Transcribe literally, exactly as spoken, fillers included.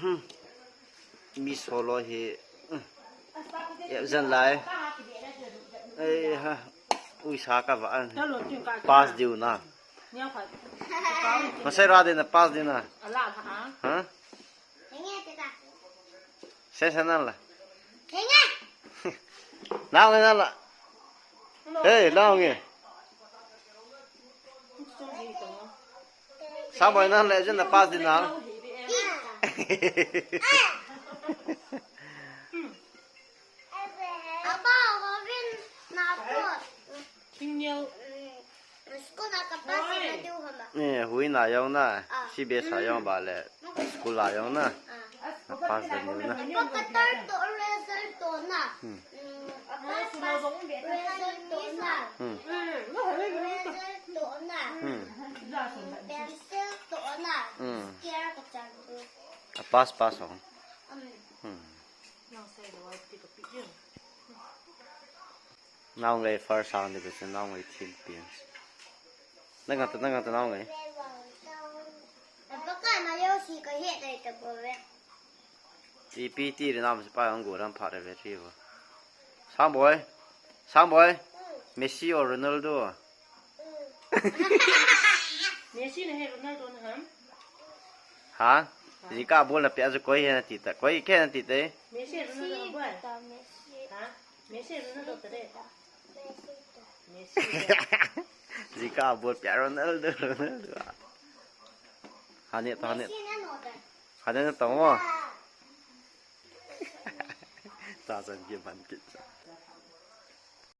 Hmm. Mi solo hi. Hmm. Ep jen lai. Ei ha. Ui sa ka va an. Pass diu na. Masai ra de na pass de na. Ha? Sen sen nan la. Nang le nan la. Hey, nang nge. Sa boi nan le jen na pass de na. Aba, Robin, na po. Tingyo. School na ka pass na diu hama. Eh, hui na jong na. Ah. C B S a jong ba le. School a jong na. Ah. Na pass da diu na. Apa ka tar to result to na. Hmm. Mm, apa pass result to na. Hmm. Result to na. Hmm. Pencil to na. Hmm. Scale ka chan tu. A pass pass hong. Um. Hmm. Nang sai da wai ti ka pi jeng. Naonggei first sang de bese naonggei thil pi. Nang ta nang ta naonggei. Apa ka na yo si ka he dai ta bo ve. Ti pi ti ri nam se pa ang go ram pha re ve ti bo. Sang boi. Sang boi. Messi or Ronaldo. Messi na he Ronaldo na ham? Ha? Jingkah bol na pia chu koi he na ti ta. Koi khe na ti te. Messi Ronaldo bol. Ha? Messi Ronaldo ta de. Messi. Jingkah bol pia Ronaldo, Ronaldo. Hane to hane. Hane to mo. Ta san ki man ki.